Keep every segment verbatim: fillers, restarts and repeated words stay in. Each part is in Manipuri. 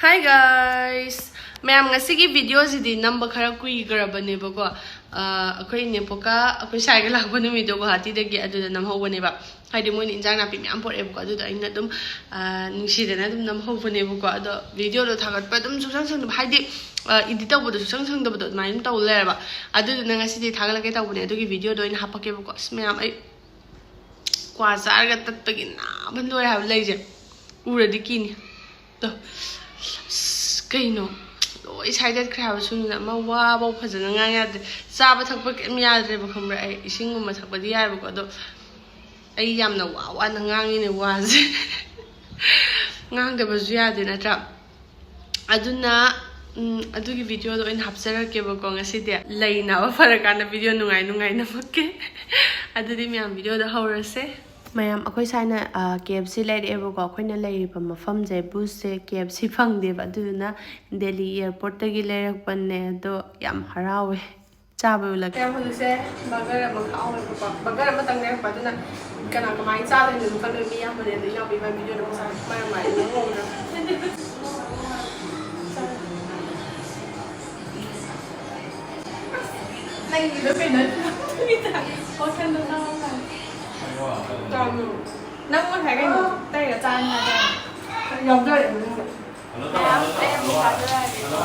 Hi guys! ꯃꯌꯥꯝ, ꯉꯁꯤꯒꯤ ꯚꯤꯗꯤꯑꯣꯁꯤꯗꯤ ꯅꯝꯕ ꯈꯔ ꯀꯨꯏꯈ꯭ꯔꯕꯅꯦꯕꯀꯣ꯫ ꯑꯥ, ꯑꯩꯈꯣꯏ ꯏꯅꯦꯄꯣꯛꯀ ꯑꯩꯈꯣꯏ ꯁꯥꯏꯒ ꯂꯥꯛꯄ ꯅꯨꯃꯤꯠꯇꯣ ꯒꯨꯍꯥꯇꯤꯗꯒꯤ, ꯑꯗꯨꯗ ꯅꯝꯍꯧꯕꯅꯦꯕ꯫ ꯍꯥꯏꯗꯤ ꯃꯣꯏꯅ ꯏꯟꯖꯥꯡ ꯅꯥꯄꯤ ꯃꯌꯥꯝ ꯄꯨꯔꯛꯑꯦꯕꯀꯣ, ꯑꯗꯨꯗꯣ ꯑꯩꯅ ꯑꯗꯨꯝ, ꯑꯥ, ꯅꯨꯡꯁꯤꯗꯅ ꯑꯗꯨꯝ ꯅꯝꯍꯧꯕꯅꯦꯕꯀꯣ꯫ ꯑꯗꯣ ꯚꯤꯗꯤꯑꯣꯗꯣ ꯊꯥꯒꯠꯄ ꯑꯗꯨꯝ ꯁꯨꯡꯁꯪ ꯁꯪꯗꯕ, ꯍꯥꯏꯗꯤ, ꯑꯥ, ꯏꯗꯤꯠ ꯇꯧꯕꯗꯣ ꯁꯨꯡꯁꯪ ꯁꯪꯗꯕꯗꯣ ꯑꯗꯨꯃꯥꯏꯅ ꯑꯗꯨꯝ ꯇꯧ ꯂꯩꯔꯕ꯫ ꯑꯗꯨꯗꯨꯅ ꯉꯁꯤꯗꯤ ꯊꯥꯒꯠꯂꯛꯀꯦ ꯇꯧꯕꯅꯦ, ꯑꯗꯨꯒꯤ ꯚꯤꯗꯤꯑꯣꯗꯣ ꯑꯣꯏꯅ ꯍꯥꯞꯄꯛꯀꯦꯕꯀꯣ꯫ ꯑꯁ ꯃꯌꯥꯝ, ꯑꯩ ꯀ꯭ꯋꯥ ꯆꯥꯔꯒ ꯇꯠꯄꯒꯤ ꯅꯥꯕ ꯂꯣꯏꯔꯦ ꯍꯥꯏꯕ ꯂꯩꯁꯦ꯫ ꯎꯔꯗꯤ ꯀꯤꯅꯤ꯫ ꯇꯣ꯫ ꯑꯁ, ꯀꯩꯅꯣ? ꯂꯣꯏ ꯁꯥꯏꯗꯠꯈ꯭ꯔꯦ ꯍꯥꯏꯕ ꯁꯨꯅꯤꯅ꯫ ꯑꯃ ꯋꯥꯐꯧ ꯐꯖꯅ ꯉꯥꯡ ꯌꯥꯗ꯭ꯔꯦ꯫ ꯆꯥꯕ ꯊꯛꯄ ꯀꯩꯝ ꯌꯥꯗ꯭ꯔꯦꯕ, ꯈꯪꯕ꯭ꯔꯥ? ꯑꯩ ꯏꯁꯤꯡꯒꯨꯝꯕ ꯊꯛꯄꯗꯤ ꯌꯥꯏꯕꯀꯣ, ꯑꯗꯣ ꯑꯩ ꯌꯥꯝꯅ ꯋꯥ ꯋꯥꯅ ꯉꯥꯡꯉꯤꯅꯦ ꯋꯥꯁꯦ꯫ ꯉꯥꯡꯗꯕꯁꯨ ꯌꯥꯗꯦ ꯅꯠꯇ꯭ꯔꯥ? ꯑꯗꯨꯅ, ꯎꯝ, ꯑꯗꯨꯒꯤ ꯚꯤꯗꯤꯑꯣꯗꯣ ꯑꯣꯏꯅ ꯍꯥꯞꯆꯔꯛꯀꯦꯕꯀꯣ ꯉꯁꯤꯗꯤ꯫ ꯂꯩ ꯅꯥꯕ ꯐꯔꯀꯥꯟꯗ ꯚꯤꯗꯤꯑꯣ ꯅꯨꯡꯉꯥꯏ ꯅꯨꯡꯉꯥꯏ ꯅꯝꯃꯛꯀꯦ꯫ ꯑꯗꯨꯗꯤ ꯃꯌꯥꯝ, ꯚꯤꯗꯤꯑꯣꯗꯣ ꯍꯧꯔꯁꯦ꯫ ꯃꯌꯥꯝ, ꯑꯩꯈꯣꯏ ꯁꯥꯏꯅ, ꯑ, ꯀꯦ ꯑꯦꯐ ꯁꯤ ꯂꯩꯔꯛꯑꯦꯕꯀꯣ꯫ ꯑꯩꯈꯣꯏꯅ ꯂꯩꯔꯤꯕ ꯃꯐꯝꯁꯦ, ꯕꯨꯁꯁꯦ ꯀꯦ ꯑꯦꯐ ꯁꯤ ꯐꯪꯗꯦꯕ, ꯑꯗꯨꯗꯨꯅ ꯗꯦꯜꯂꯤ ꯑꯦꯌꯥꯔꯄꯣꯔꯠꯇꯒꯤ ꯂꯩꯔꯛꯄꯅꯦ꯫ ꯑꯗꯣ ꯌꯥꯝ ꯍꯔꯥꯎꯋꯦ꯫ ꯆꯥꯕ ꯎꯠꯂꯛꯀꯦ꯫ ꯃꯌꯥꯝ, ꯍꯧꯖꯤꯛꯁꯦ ꯕꯔꯒꯔ ꯑꯃ ꯈꯥꯛꯍꯧꯋꯦꯕꯀꯣ꯫ ꯕꯔꯒꯔ ꯑꯃꯇꯪ ꯂꯩꯔꯛꯄ, ꯑꯗꯨꯅ ꯀꯅꯥ ꯀꯃꯥꯏꯅ ꯆꯥꯗꯣꯏꯅꯣ ꯈꯪꯗꯦ꯫ ꯃꯤ ꯌꯥꯝꯕꯅꯦ, ꯑꯗꯣ ꯏꯅꯥꯎꯄꯤ ꯏꯕꯥꯅꯤ ꯚꯤꯗꯤꯑꯣꯗ ꯑꯃꯨꯛ ꯆꯥꯔꯦ꯫ ꯃꯥꯏ ꯃꯥꯏ ꯂꯣꯏ ꯉꯧꯔꯦ꯫ ꯅꯪꯒꯤꯗꯣ ꯀꯩꯅꯣ? ꯋꯥꯈꯜꯗꯣ ꯉꯥꯎꯔ ꯃꯥꯜꯂꯦ꯫ ꯆꯥꯕ꯭ꯔꯣ? ꯅꯪ ꯉꯁꯥꯏ ꯀꯩꯅꯣ ꯇꯩꯔ ꯆꯥꯅꯤ ꯍꯥꯏꯗꯥꯏꯅꯦ? ꯌꯥꯎꯖꯔꯦ ꯃꯅꯨꯡꯗ꯫ ꯃꯌꯥꯝ, ꯑꯩ ꯑꯃꯨꯛ ꯊꯥꯖꯔꯛꯑꯒꯦꯀꯣ꯫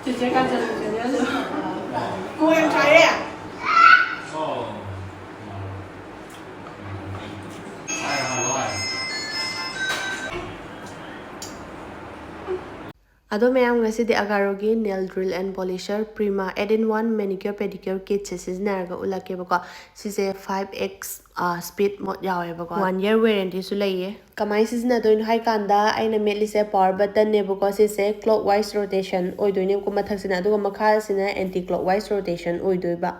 ꯆꯦꯆꯦ ꯀꯥꯖꯜꯒꯤ ꯆꯦꯅꯦꯜꯗꯣ꯫ ꯃꯣꯏ ꯌꯥꯝ ꯁꯥꯏꯌꯦ꯫ ꯑꯗꯣ ꯃꯌꯥꯝ, ꯉꯁꯤꯗꯤ ꯑꯒꯥꯔꯣꯒꯤ nail drill and polisher Prima eight in one manicure pedicure kitꯁꯦ ꯁꯤꯖꯤꯟꯅꯔꯒ ꯎꯠꯂꯛꯀꯦꯕꯀꯣ꯫ ꯁꯤꯁꯦ five X, ꯑ, speed mode ꯌꯥꯎꯋꯦꯕꯀꯣ꯫ One year warrantyꯁꯨ ꯂꯩꯌꯦ꯫ ꯀꯃꯥꯏꯅ ꯁꯤꯖꯤꯟꯅꯗꯣꯏꯅꯣ ꯍꯥꯏ ꯀꯥꯟꯗ, ꯑꯩꯅ ꯃꯦꯠꯂꯤꯁꯦ power buttonꯅꯦꯕꯀꯣ꯫ ꯁꯤꯁꯦ clockwise rotation ꯑꯣꯏꯗꯣꯏꯅꯦꯕꯀꯣ, ꯃꯊꯛꯁꯤꯅ, ꯑꯗꯨꯒ ꯃꯈꯥꯁꯤꯅ anti clockwise rotation ꯑꯣꯏꯗꯣꯏꯕ꯫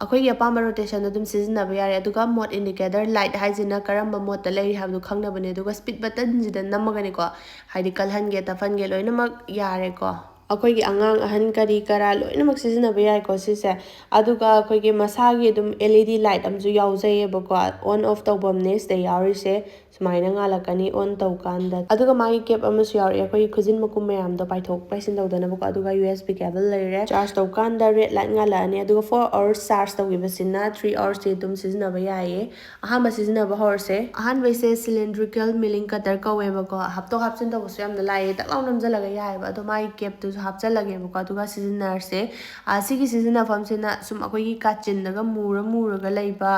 ꯑꯩꯈꯣꯏꯒꯤ ꯑꯄꯥꯝꯕ rotation ꯑꯗꯨꯝ ꯁꯤꯖꯤꯟꯅꯕ ꯌꯥꯔꯦ꯫ ꯑꯗꯨꯒ mode indicator light ꯍꯥꯏꯁꯤꯅ ꯀꯔꯝꯕ modeꯇ ꯂꯩꯔꯤ ꯍꯥꯏꯕꯗꯣ ꯈꯪꯅꯕꯅꯦ꯫ ꯑꯗꯨꯒ speed buttonꯁꯤꯗ ꯅꯝꯃꯒꯅꯦꯀꯣ, ꯍꯥꯏꯗꯤ ꯀꯜꯍꯟꯒꯦ ꯇꯞꯍꯟꯒꯦ ꯂꯣꯏꯅꯃꯛ ꯌꯥꯔꯦꯀꯣ꯫ ꯑꯩꯈꯣꯏꯒꯤ ꯑꯉꯥꯡ ꯑꯍꯟ ꯀꯔꯤ ꯀꯔꯥ ꯂꯣꯏꯅꯃꯛ ꯁꯤꯖꯤꯟꯅꯕ ꯌꯥꯏꯀꯣ ꯁꯤꯁꯦ꯫ ꯑꯗꯨꯒ ꯑꯩꯈꯣꯏꯒꯤ ꯃꯁꯥꯒꯤ ꯑꯗꯨꯝ L E D light ꯑꯃꯁꯨ ꯌꯥꯎꯖꯩꯌꯦꯕꯀꯣ, on off ꯇꯧꯐꯝꯅꯦ ꯁꯤꯗ ꯌꯥꯎꯔꯤꯁꯦ꯫ ꯁꯨꯃꯥꯏꯅ ꯉꯥꯜꯂꯛꯀꯅꯤ on ꯇꯧꯀꯥꯟꯗ꯫ ꯑꯗꯨꯒ ꯃꯥꯒꯤ cap ꯑꯃꯁꯨ ꯌꯥꯎꯔꯛꯑꯦ, ꯑꯩꯈꯣꯏꯒꯤ ꯈꯨꯖꯤꯟ ꯃꯈꯨꯝ ꯃꯌꯥꯝꯗꯣ ꯄꯥꯏꯊꯣꯛ ꯄꯥꯏꯁꯤꯟ ꯇꯧꯗꯅꯕꯀꯣ꯫ ꯑꯗꯨꯒ U S B cable ꯂꯩꯔꯦ, charge ꯇꯧꯀꯥꯟꯗ red light ꯉꯥꯜꯂꯛꯑꯅꯤ꯫ ꯑꯗꯨꯒ four hours charge ꯇꯧꯈꯤꯕꯁꯤꯅ three hours ꯁꯦ ꯑꯗꯨꯝ ꯁꯤꯖꯤꯟꯅꯕ ꯌꯥꯏꯌꯦ꯫ ꯑꯍꯥꯟꯕ ꯁꯤꯖꯤꯟꯅꯕ ꯍꯧꯔꯁꯦ꯫ ꯑꯍꯥꯟꯕꯩꯁꯦ cylindrical milling cutter ꯀꯧꯋꯦꯕꯀꯣ, ꯍꯥꯞꯇꯣꯛ ꯍꯥꯞꯆꯤꯟ ꯇꯧꯕꯁꯨ ꯌꯥꯝꯅ ꯂꯥꯏꯌꯦ, ꯇꯛ ꯂꯥꯎ ꯅꯝꯁꯤꯜꯂꯒ ꯌꯥꯏꯑꯕ꯫ ꯑꯗꯣ ꯃꯥꯒꯤ cap ꯇꯨꯁꯨ ꯍꯥꯞꯆꯜꯂꯒꯦꯕꯀꯣ, ꯑꯗꯨꯒ ꯁꯤꯖꯤꯟꯅꯔꯁꯦ꯫ ꯑꯥ, ꯁꯤꯒꯤ ꯁꯤꯖꯤꯟꯅꯐꯝꯁꯤꯅ ꯁꯨꯝ ꯑꯩꯈꯣꯏꯒꯤ ꯀꯥꯆꯤꯟꯗꯒ ꯃꯨꯔ ꯃꯨꯔꯒ ꯂꯩꯕ,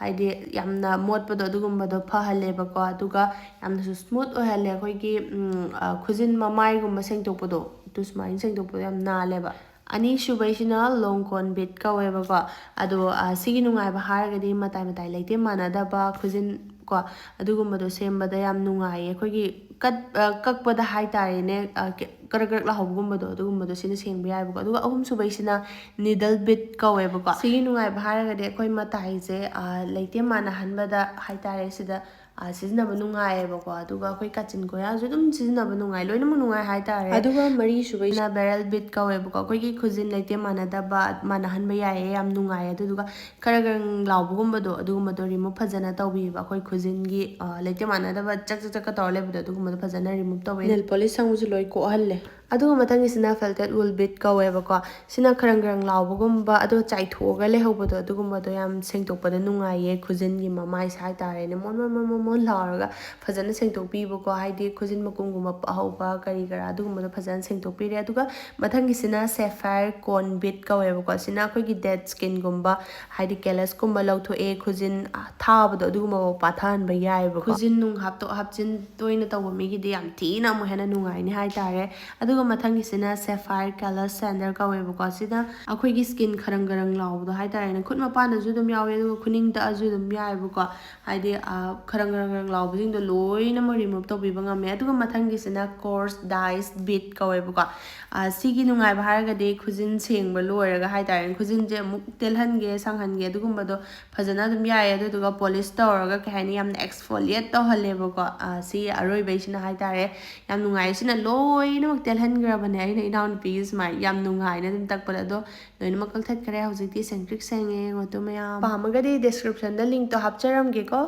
ꯍꯥꯏꯗꯤ ꯌꯥꯝꯅ ꯃꯣꯠꯄꯗꯣ ꯑꯗꯨꯒꯨꯝꯕꯗꯣ ꯐꯍꯜꯂꯦꯕꯀꯣ꯫ ꯑꯗꯨꯒ ꯌꯥꯝꯅꯁꯨ smooth ꯑꯣꯏꯍꯜꯂꯦ꯫ ꯑꯩꯈꯣꯏꯒꯤ ꯎꯝ, ꯑ, ꯈꯨꯖꯤꯟ ꯃꯃꯥꯏꯒꯨꯝꯕ ꯁꯦꯡꯗꯣꯛꯄꯗꯣ, ꯑꯗꯨ ꯁꯨꯃꯥꯏꯅ ꯁꯦꯡꯗꯣꯛꯄꯗꯣ ꯌꯥꯝ ꯅꯥꯜꯂꯦꯕ꯫ ꯑꯅꯤꯁꯨꯕꯩꯁꯤꯅ long cone bead ꯀꯧꯋꯦꯕꯀꯣ꯫ ꯑꯗꯣ, ꯑ, ꯁꯤꯒꯤ ꯅꯨꯡꯉꯥꯏꯕ ꯍꯥꯏꯔꯒꯗꯤ ꯃꯇꯥꯏ ꯃꯇꯥꯏ ꯂꯩꯇꯦꯝ ꯃꯥꯟꯅꯗꯕ ꯈꯨꯖꯤꯟ ꯀꯣ, ꯑꯗꯨꯒꯨꯝꯕꯗꯣ ꯁꯦꯝꯕꯗ ꯌꯥꯝ ꯅꯨꯡꯉꯥꯏꯌꯦ꯫ ꯑꯩꯈꯣꯏꯒꯤ ꯀꯠ-, ꯑ, ꯀꯛꯄꯗ ꯍꯥꯏꯇꯥꯔꯦꯅꯦ, ꯑ, ꯀ-, ꯀꯔꯛ ꯀꯔꯛ ꯂꯥꯎꯍꯧꯕꯒꯨꯝꯕꯗꯣ, ꯑꯗꯨꯒꯨꯝꯕꯗꯣ ꯁꯤꯅ ꯁꯦꯡꯕ ꯌꯥꯏꯕꯀꯣ꯫ ꯑꯗꯨꯒ ꯑꯍꯨꯝꯁꯨꯕꯩꯁꯤꯅ needle bead ꯀꯧꯋꯦꯕꯀꯣ꯫ ꯁꯤꯒꯤ ꯅꯨꯡꯉꯥꯏꯕ ꯍꯥꯏꯔꯒꯗꯤ ꯑꯩꯈꯣꯏ ꯃꯇꯥꯏꯁꯦ, ꯑ, ꯂꯩꯇꯦꯝ ꯃꯥꯟꯅꯍꯟꯕꯗ ꯍꯥꯏꯇꯥꯔꯦ, ꯁꯤꯗ ꯑ, ꯁꯤꯖꯤꯟꯅꯕ ꯅꯨꯡꯉꯥꯏꯌꯦꯕꯀꯣ꯫ ꯑꯗꯨꯒ ꯑꯩꯈꯣꯏ ꯀꯥꯆꯤꯟ ꯀꯣꯌꯥꯁꯨ ꯑꯗꯨꯝ ꯁꯤꯖꯤꯟꯅꯕ ꯅꯨꯡꯉꯥꯏ, ꯂꯣꯏꯅꯃꯛ ꯅꯨꯡꯉꯥꯏ ꯍꯥꯏꯇꯥꯔꯦ꯫ ꯑꯗꯨꯒ ꯃꯔꯤꯁꯨꯕꯩꯁꯤꯅ barrel bead ꯀꯧꯋꯦꯕꯀꯣ꯫ ꯑꯩꯈꯣꯏꯒꯤ ꯈꯨꯖꯤꯟ ꯂꯩꯇꯦꯝ ꯃꯥꯟꯅꯗꯕ, ꯃꯥꯟꯅꯍꯟꯕ ꯌꯥꯏꯌꯦ, ꯌꯥꯝ ꯅꯨꯡꯉꯥꯏꯌꯦ꯫ ꯑꯗꯨꯗꯨꯒ ꯈꯔ ꯈꯔ ꯂꯥꯎꯕꯒꯨꯝꯕꯗꯣ, ꯑꯗꯨꯒꯨꯝꯕꯗꯣ remove ꯐꯖꯅ ꯇꯧꯕꯤꯌꯦꯕ꯫ ꯑꯩꯈꯣꯏ ꯈꯨꯖꯤꯟꯒꯤ, ꯑ, ꯂꯩꯇꯦꯝ ꯃꯥꯟꯅꯗꯕ ꯆꯛ ꯆꯛ ꯆꯛꯀ ꯇꯧꯔ ꯂꯩꯕꯗꯣ, ꯑꯗꯨꯒꯨꯝꯕꯗꯣ ꯐꯖꯅ remove ꯇꯧꯋꯦ꯫ Nail polish ꯁꯪꯕꯁꯨ ꯂꯣꯏ ꯀꯣꯛꯍꯜꯂꯦ꯫ ꯑꯗꯨꯒ ꯃꯊꯪꯒꯤꯁꯤꯅ felted wool bead ꯀꯧꯋꯦꯕꯀꯣ꯫ ꯁꯤꯅ ꯈꯔꯪ ꯈꯔꯪ ꯂꯥꯎꯕꯒꯨꯝꯕ, ꯑꯗꯨꯒ ꯆꯥꯏꯊꯣꯛꯑꯒ ꯂꯩꯍꯧꯕꯗꯣ, ꯑꯗꯨꯒꯨꯝꯕꯗꯣ ꯌꯥꯝ ꯁꯦꯡꯗꯣꯛꯄꯗ ꯅꯨꯡꯉꯥꯏꯌꯦ꯫ ꯈꯨꯖꯤꯟꯒꯤ ꯃꯃꯥꯏꯁꯦ ꯍꯥꯏꯇꯥꯔꯦꯅꯦ, ꯃꯣꯟ ꯃꯣꯟ ꯃꯣꯟ ꯃꯣꯟ ꯃꯣꯟ ꯂꯥꯎꯔꯒ ꯐꯖꯅ ꯁꯦꯡꯗꯣꯛꯄꯤꯕꯀꯣ꯫ ꯍꯥꯏꯗꯤ ꯈꯨꯖꯤꯟ ꯃꯈꯨꯝꯒꯨꯝꯕ ꯄꯛꯍꯧꯕ ꯀꯔꯤ ꯀꯔꯥ ꯑꯗꯨꯒꯨꯝꯕꯗꯣ ꯐꯖꯅ ꯁꯦꯡꯗꯣꯛꯄꯤꯔꯦ꯫ ꯑꯗꯨꯒ ꯃꯊꯪꯒꯤꯁꯤꯅ sapphire cone bead ꯀꯧꯋꯦꯕꯀꯣ꯫ ꯁꯤꯅ ꯑꯩꯈꯣꯏꯒꯤ dead skinꯒꯨꯝꯕ, ꯍꯥꯏꯗꯤ callusꯀꯨꯝꯕ ꯂꯧꯊꯣꯛꯑꯦ, ꯈꯨꯖꯤꯟ ꯊꯥꯕꯗꯣ ꯑꯗꯨꯒꯨꯝꯕꯐꯥꯎ ꯄꯥꯊꯍꯟꯕ ꯌꯥꯏꯑꯕꯀꯣ꯫ ꯈꯨꯖꯤꯟ ꯅꯨꯡ ꯍꯥꯞꯇꯣꯛ ꯍꯥꯞꯆꯤꯟ ꯇꯣꯏꯅ ꯇꯧꯕ ꯃꯤꯒꯤꯗꯤ ꯌꯥꯝ ꯊꯤꯅ ꯑꯃꯨꯛ ꯍꯦꯟꯅ ꯅꯨꯡꯉꯥꯏꯅꯤ ꯍꯥꯏꯇꯥꯔꯦ꯫ ꯑꯗꯨꯒ ꯃꯊꯪꯒꯤꯁꯤꯅ sapphire callus sandal ꯀꯧꯋꯦꯕꯀꯣ꯫ ꯁꯤꯅ ꯑꯩꯈꯣꯏꯒꯤ skin ꯈꯔꯪ ꯈꯔꯪ ꯂꯥꯎꯕꯗꯣ ꯍꯥꯏꯇꯥꯔꯦꯅꯦ꯫ ꯈꯨꯠ ꯃꯄꯥꯟꯗꯁꯨ ꯑꯗꯨꯝ ꯌꯥꯎꯋꯦ, ꯑꯗꯨꯒ ꯈꯨꯅꯤꯡ ꯇꯛꯑꯁꯨ ꯑꯗꯨꯝ ꯌꯥꯏꯑꯕꯀꯣ꯫ ꯍꯥꯏꯗꯤ, ꯑ, ꯈꯔꯪ ꯈꯔꯪ ꯈꯔꯪ ꯂꯥꯎꯕꯁꯤꯡꯗꯣ ꯂꯣꯏꯅꯃꯛ remove ꯇꯧꯕꯤꯕ ꯉꯝꯃꯦ꯫ ꯑꯗꯨꯒ ꯃꯊꯪꯒꯤꯁꯤꯅ coarse dyes bead ꯀꯧꯋꯦꯕꯀꯣ꯫ ꯑ, ꯁꯤꯒꯤ ꯅꯨꯡꯉꯥꯏꯕ ꯍꯥꯏꯔꯒꯗꯤ ꯈꯨꯖꯤꯟ ꯁꯦꯡꯕ ꯂꯣꯏꯔꯒ ꯍꯥꯏꯇꯥꯔꯦꯅꯦ, ꯈꯨꯖꯤꯟꯁꯦ ꯑꯃꯨꯛ ꯇꯦꯜꯍꯟꯒꯦ, ꯁꯪꯍꯟꯒꯦ, ꯑꯗꯨꯒꯨꯝꯕꯗꯣ ꯐꯖꯅ ꯑꯗꯨꯝ ꯌꯥꯏꯌꯦ꯫ ꯑꯗꯨꯗꯨꯒ polish ꯇꯧꯔꯒ, ꯀꯩ ꯍꯥꯏꯅꯤ, ꯌꯥꯝꯅ exfoliate ꯇꯧꯍꯜꯂꯦꯕꯀꯣ꯫ ꯑ, ꯁꯤ ꯑꯔꯣꯏꯕꯩꯁꯤꯅ ꯍꯥꯏꯇꯥꯔꯦ, ꯌꯥꯝ ꯅꯨꯡꯉꯥꯏꯌꯦ꯫ ꯁꯤꯅ ꯂꯣꯏꯅꯃꯛ ꯇꯦꯜꯍꯟ ꯈꯟꯈ꯭ꯔꯕꯅꯦ ꯑꯩꯅ ꯏꯅꯥꯎꯅꯨꯄꯤꯒꯤ ꯁꯨꯃꯥꯏꯅ ꯌꯥꯝ ꯅꯨꯡꯉꯥꯏꯅ ꯑꯗꯨꯝ ꯇꯛꯄꯗ꯫ ꯑꯗꯣ ꯂꯣꯏꯅꯃꯛ ꯀꯛꯊꯠꯈ꯭ꯔꯦ꯫ ꯍꯧꯖꯤꯛꯇꯤ ꯁꯦꯡꯇ꯭ꯔꯤꯛ ꯁꯦꯡꯉꯦ꯫ ꯌꯦꯡꯉꯣ ꯑꯗꯨ ꯃꯌꯥꯝ꯫ ꯄꯥꯝꯃꯒꯗꯤ description ꯗ link ꯇꯣ ꯍꯥꯞꯆꯔꯝꯒꯦꯀꯣ꯫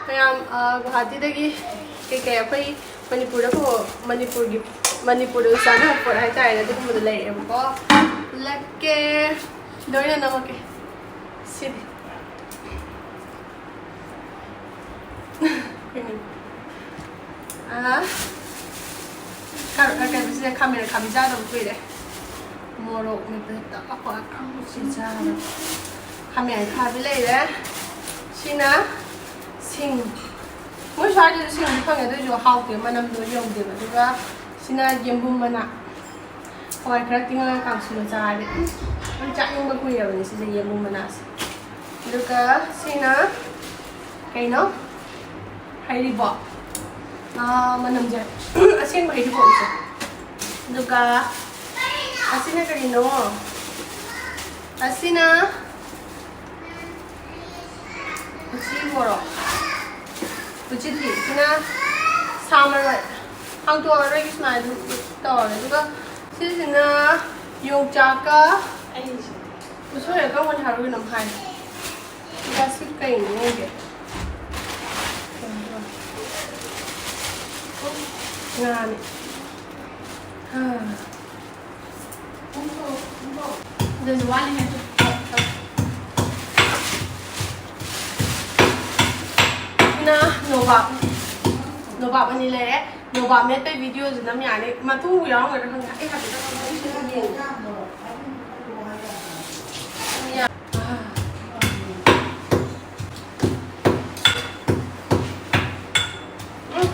ꯃꯌꯥꯝ, ꯑ, ꯒꯨꯋꯥꯍꯥꯇꯤꯗꯒꯤ ꯀꯩꯀꯩ ꯑꯩꯈꯣꯏ ꯃꯅꯤꯄꯨꯔꯗ ꯐꯪꯕ, ꯃꯅꯤꯄꯨꯔꯒꯤ, ꯃꯅꯤꯄꯨꯔꯗ ꯆꯥꯅꯕ ꯄꯣꯠ ꯍꯥꯏꯇꯥꯔꯦꯅꯦ, ꯑꯗꯨꯒꯨꯝꯕꯗꯣ ꯂꯩꯔꯛꯑꯦꯕꯀꯣ꯫ ꯎꯠꯂꯛꯀꯦ꯫ ꯂꯣꯏꯅ ꯅꯝꯃꯛꯀꯦ꯫ ꯁꯤꯗꯤ꯫ ꯑ, ꯀ-, ꯀꯩꯅꯣꯁꯦ, ꯈꯥꯃꯦꯟ ꯑꯈꯥꯕꯤ ꯆꯥꯗꯕ ꯀꯨꯏꯔꯦ꯫ ꯃꯣꯔꯣꯛ ꯃꯦꯠꯄꯗ ꯇꯞ ꯇꯞ ꯀꯣꯠꯂꯒ ꯁꯤ ꯆꯥꯔꯦ꯫ ꯈꯥꯃꯦꯟ ꯑꯈꯥꯕꯤ ꯂꯩꯔꯦ꯫ ꯁꯤꯅ ꯁꯤꯡ꯫ ꯃꯣꯏ ꯁ꯭ꯋꯥꯏꯗꯁꯨ ꯁꯤꯡꯗꯤ ꯐꯪꯉꯦ, ꯑꯗꯨ ꯑꯣꯏꯁꯨ ꯍꯥꯎꯇꯦ, ꯃꯅꯝꯗꯣ ꯌꯧꯗꯦꯕ꯫ ꯑꯗꯨꯒ ꯁꯤꯅ ꯌꯦꯟꯕꯨꯝ ꯃꯅꯥ꯫ ꯍꯋꯥꯏ ꯈꯔ ꯇꯤꯡꯉꯒ ꯀꯥꯡꯁꯨꯗ ꯆꯥꯔꯗꯤ, ꯎꯝ, ꯌꯥꯝ ꯆꯥꯅꯤꯡꯕ ꯀꯨꯏꯔꯕꯅꯦ ꯁꯤꯁꯦ, ꯌꯦꯟꯕꯨꯝ ꯃꯅꯥꯁꯦ꯫ ꯑꯗꯨꯒ ꯁꯤꯅ ꯀꯩꯅꯣ? ꯍꯩꯔꯤꯕꯣꯞ꯫ ꯑꯥ, ꯃꯅꯝꯁꯦ꯫ ꯑꯁꯦꯡꯕ ꯍꯩꯔꯤꯕꯣꯞꯁꯦ꯫ ꯑꯗꯨꯒ ꯑꯁꯤꯅ ꯀꯔꯤꯅꯣ? ꯑꯁꯤꯅ ꯎꯆꯤ ꯃꯣꯔꯣꯛ꯫ ꯎꯆꯤꯊꯤ꯫ ꯁꯤꯅ ꯁꯥ ꯃꯔꯣꯏ꯫ ꯍꯥꯡꯇꯣꯛꯑꯔꯣꯏꯒꯦ, ꯁꯨꯃꯥꯏꯅ ꯑꯗꯨꯝ ꯇꯧꯔꯒꯦ꯫ ꯑꯗꯨꯒ ꯁꯤꯁꯤꯅ ꯌꯣꯡꯆꯥꯛꯀ ꯎꯁꯣꯏ ꯑꯀꯪꯕꯅꯤ ꯍꯥꯏꯕ꯭ꯔꯥ ꯀꯩꯅꯣꯝ ꯍꯥꯏ꯫ ꯁꯤꯗ ꯁꯤ ꯀꯩꯅꯣ ꯌꯦꯡꯒꯦ꯫ ꯉꯥꯅꯤ꯫ ꯑꯗꯨꯁꯨ ꯋꯥꯠꯂꯤꯉꯩꯗ꯫ ꯁꯤꯅ ꯅꯣꯕꯥꯞ꯫ ꯅꯣꯕꯥꯞ ꯑꯅꯤ ꯂꯩꯔꯦ꯫ ꯅꯣꯕꯥꯞ ꯃꯦꯠꯄꯩ video ꯁꯨ ꯅꯝ ꯌꯥꯅꯤ꯫ ꯃꯇꯨ ꯌꯥꯎꯔꯝꯒꯗ꯭ꯔꯥ ꯈꯪꯗꯦ꯫ ꯑꯩ ꯍꯥꯏꯐꯦꯠꯇꯪ ꯌꯦꯡꯒꯦ꯫ ꯎꯝ,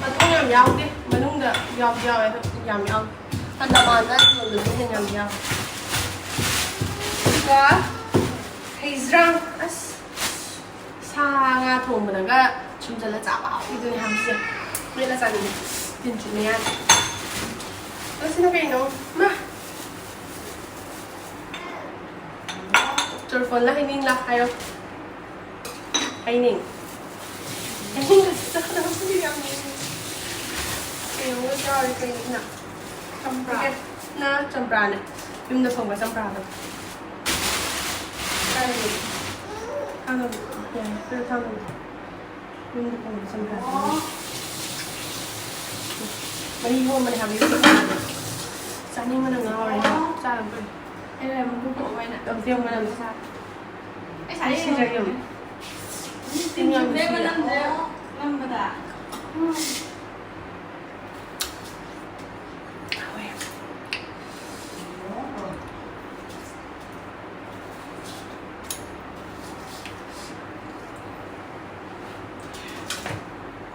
ꯃꯇꯨ ꯌꯥꯝ ꯌꯥꯎꯗꯦ꯫ ꯃꯅꯨꯡꯗ ꯌꯥꯎꯗꯤ ꯌꯥꯎꯋꯦ, ꯑꯗꯣ ꯌꯥꯝ ꯌꯥꯎꯗꯦ꯫ ꯑꯟꯗꯃꯥꯟꯗ ꯌꯣꯟꯕꯗꯨꯅ ꯍꯦꯟꯅ ꯌꯥꯝ ꯌꯥꯎꯋꯦ꯫ ꯑꯗꯨꯒ ꯍꯩꯖ꯭ꯔꯥꯡ꯫ ꯑꯁ, ꯁꯥ ꯉꯥ ꯊꯣꯡꯕꯗꯒ ꯁꯨꯝꯖꯜꯂ ꯆꯥꯕ ꯍꯥꯎꯕꯤꯗꯨꯅꯦ ꯍꯥꯏꯕꯁꯦ꯫ ꯃꯦꯠꯂ ꯆꯥꯅꯤꯡꯉꯦ꯫ ꯇꯤꯟ ꯆꯨꯝꯃꯦ ꯌꯥꯗꯦ꯫ ꯑꯗꯣ ꯁꯤꯅ ꯀꯩꯅꯣ? ꯃꯥ! ꯆꯣꯔꯐꯣꯟꯂ ꯍꯩꯅꯤꯡꯂ ꯍꯥꯏꯌꯣ꯫ ꯍꯩꯅꯤꯡ꯫ ꯍꯩꯅꯤꯡꯒꯁꯨ ꯆꯥꯗꯕ ꯀꯨꯏꯔꯦ ꯌꯥꯝ ꯅꯣꯛꯅꯤꯡꯉꯦ꯫ ꯌꯥꯎꯔꯤ ꯀꯩꯅꯣ? ꯆꯝꯄ꯭ꯔꯥ꯫ ꯅ ꯆꯝꯄ꯭ꯔꯥꯅꯦ꯫ ꯌꯨꯝꯗ ꯐꯪꯕ ꯆꯝꯄ꯭ꯔꯥꯗꯣ꯫ ꯀꯥꯏꯗꯒꯤ? ꯊꯥꯡꯒꯅꯨ꯫ ꯌꯥꯔꯦ, ꯈꯔ ꯊꯥꯡꯒꯅꯨ꯫ ꯌꯨꯝꯗ ꯐꯪꯕ ꯆꯝꯄ꯭ꯔꯥꯗꯣ꯫ ꯃꯍꯤ ꯍꯣꯝꯕꯅꯦ ꯍꯥꯏꯕ ꯌꯨꯝꯗ ꯐꯪꯕꯗꯣ꯫ ꯆꯥꯅꯤꯡꯕꯅ ꯉꯥꯎꯔꯦ꯫ ꯆꯥꯔ ꯂꯣꯏꯔꯦ꯫ ꯑꯩꯅ ꯃꯀꯨ ꯈꯣꯛꯑꯣ ꯍꯥꯏꯅ꯫ ꯇꯧꯗꯦ, ꯌꯦꯡꯉꯨ ꯃꯅꯝꯁꯦ꯫ ꯑꯩ ꯁꯥꯏ ꯁꯤꯗ ꯌꯦꯡꯉꯨ꯫ ꯇꯤꯟ ꯌꯥꯝ ꯅꯨꯡꯁꯤꯌꯦ꯫ ꯃꯅꯝꯁꯦ ꯅꯝꯕꯗ꯫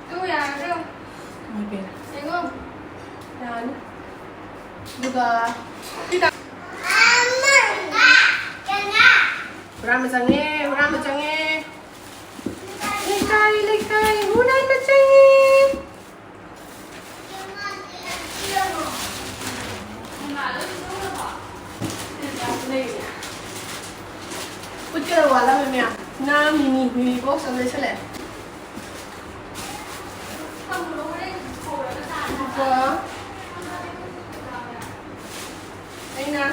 ꯇꯨ ꯌꯥꯔꯗ꯭ꯔꯣ? ꯏꯃꯥꯏ ꯄꯦꯝꯃ꯫ ꯌꯦꯡꯉꯣ꯫ ꯌꯥꯅꯤ꯫ ꯑꯗꯨꯒ ꯍꯨꯔꯥꯟꯕ ꯆꯪꯉꯦ, ꯍꯨꯔꯥꯟꯕ ꯆꯪꯉꯦ꯫ ꯂꯩꯀꯥꯏ, ꯂꯩꯀꯥꯏ, ꯍꯨꯔꯥꯟꯕ ꯆꯪꯉꯦ꯫ ꯎꯠꯀꯗꯕ ꯋꯥꯠꯂꯝꯃꯦ ꯃꯌꯥꯝ꯫ ꯅ ꯃꯤꯃꯤ, ꯃꯤꯃꯤ ꯕꯣꯛꯁ ꯑꯃ ꯂꯩꯁꯜꯂꯛꯑꯦ꯫ ꯑꯗꯨꯒ ꯑꯩꯅ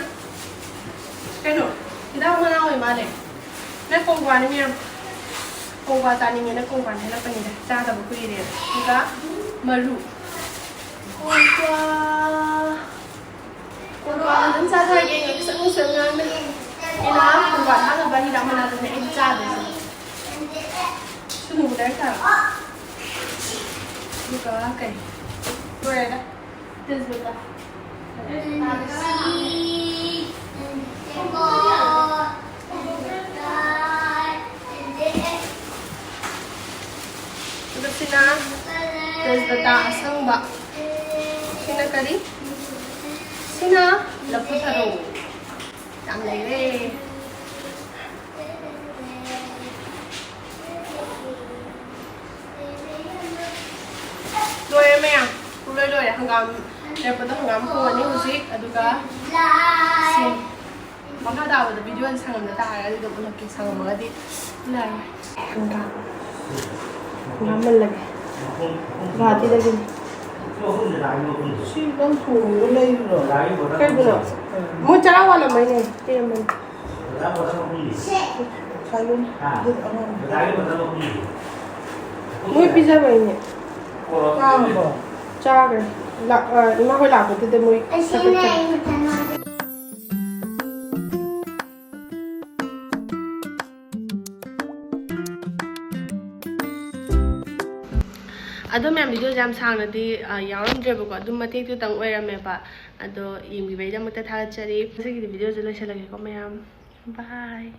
ꯀꯩꯅꯣ, ꯍꯤꯗꯥꯛ ꯃꯅꯥ ꯑꯣꯏ ꯃꯥꯜꯂꯦ꯫ ꯅꯪ ꯀꯣꯡꯀ꯭ꯋꯥꯅꯤ ꯃꯌꯥꯝ꯫ ꯀꯣꯡꯀ꯭ꯋꯥ ꯆꯥꯅꯤꯡꯉꯦꯅ ꯀꯣꯡꯀ꯭ꯋꯥ ꯍꯦꯜꯂꯛꯄꯅꯤꯗ꯫ ꯆꯥꯗꯕ ꯀꯨꯏꯔꯦ꯫ ꯑꯗꯨꯒ ꯃꯔꯨ꯫ ꯀꯣꯡꯀ꯭ꯋꯥ꯫ ꯀꯣꯡꯀ꯭ꯋꯥ ꯑꯗꯨꯝ ꯆꯥꯊꯔꯒꯦ꯫ ꯉꯥꯛꯁꯪ ꯉꯥꯛꯁꯪ ꯉꯥꯡꯅ꯫ ꯑꯩꯅ ꯀꯣꯡꯀ꯭ꯋꯥ ꯊꯥꯅꯕ ꯍꯤꯗꯥꯛ ꯃꯅꯥꯗꯨꯅꯦ ꯑꯩꯅ ꯆꯥꯗꯣꯏꯁꯦ꯫ ꯁꯨꯅꯨꯕꯨ ꯂꯥꯏꯔꯤꯛ ꯊꯥꯔꯣ꯫ ꯑꯗꯨꯒ ꯀꯩ? ꯂꯣꯏꯔꯦꯗ꯫ ꯇꯦꯖꯄꯇꯥ꯫ ꯑꯗꯨꯒ ꯁꯤꯅ ꯇꯦꯖꯄꯇꯥ ꯑꯁꯪꯕ꯫ ꯁꯤꯅ ꯀꯔꯤ? ꯁꯤꯅ ꯂꯐꯨ ꯊꯔꯣ꯫ ꯌꯥꯝ ꯂꯩꯔꯦ꯫ ꯂꯣꯏꯔꯦ ꯃꯌꯥꯝ, ꯄꯨꯡꯂꯣꯏ ꯂꯣꯏꯔꯦ꯫ ꯍꯪꯒꯥꯝ ꯂꯩꯔꯛꯄꯗꯣ ꯍꯪꯒꯥꯝ ꯊꯣꯡꯉꯅꯤ ꯍꯧꯖꯤꯛ, ꯑꯗꯨꯒ ꯁꯤ ꯃꯈꯥ ꯇꯥꯕꯗ ꯚꯤꯗꯤꯑꯣꯁꯦ ꯁꯪꯉꯝꯗ ꯇꯥꯔꯒꯗꯤ ꯑꯗꯨꯝ ꯎꯠꯂꯛꯀꯦ, ꯁꯪꯉꯝꯃꯒꯗꯤ ꯎꯠꯂꯛꯑꯔꯣꯏ꯫ ꯍꯪꯒꯥꯝ, ꯍꯪꯒꯥꯝ ꯃꯜꯂꯒꯦ꯫ ꯒꯨꯋꯥꯍꯥꯇꯤꯗꯒꯤꯅꯤ꯫ ꯁꯤ ꯅꯪ ꯊꯣꯡꯉꯤꯔꯣ ꯂꯩꯔꯤꯔꯣ? ꯀꯩꯕꯨꯅꯣ? ꯃꯣꯏ ꯆꯔꯥ ꯋꯥꯠꯂꯝꯃꯩꯅꯦ꯫ ꯄꯤꯔꯝꯕꯅꯦ꯫ ꯁꯥꯏꯌꯨꯝ꯫ ꯃꯣꯏ ꯄꯤꯖꯕꯩꯅꯦ꯫ ꯆꯥꯔꯕꯣ? ꯆꯥꯈ꯭ꯔꯦ꯫ ꯂꯥꯛ-, ꯑ, ꯏꯃꯥ ꯍꯣꯏ ꯂꯥꯛꯄꯗꯨꯗ ꯃꯣꯏ ꯆꯥꯈ꯭ꯔꯦ꯫ ꯑꯗꯣ ꯃꯌꯥꯝ, ꯚꯤꯗꯤꯑꯣꯁꯦ ꯌꯥꯝ ꯁꯥꯡꯅꯗꯤ, ꯑ, ꯌꯥꯎꯔꯝꯗ꯭ꯔꯦꯕꯀꯣ, ꯑꯗꯨꯝ ꯃꯇꯦꯛꯇꯨꯇꯪ ꯑꯣꯏꯔꯝꯃꯦꯕ꯫ ꯑꯗꯣ ꯌꯦꯡꯕꯤꯕꯩꯗꯃꯛꯇ ꯊꯥꯒꯠꯆꯔꯤ꯫ ꯉꯁꯤꯒꯤꯗꯤ ꯚꯤꯗꯤꯑꯣꯁꯦ ꯂꯣꯏꯁꯤꯜꯂꯒꯦꯀꯣ ꯃꯌꯥꯝ꯫ ꯕꯥꯏ꯫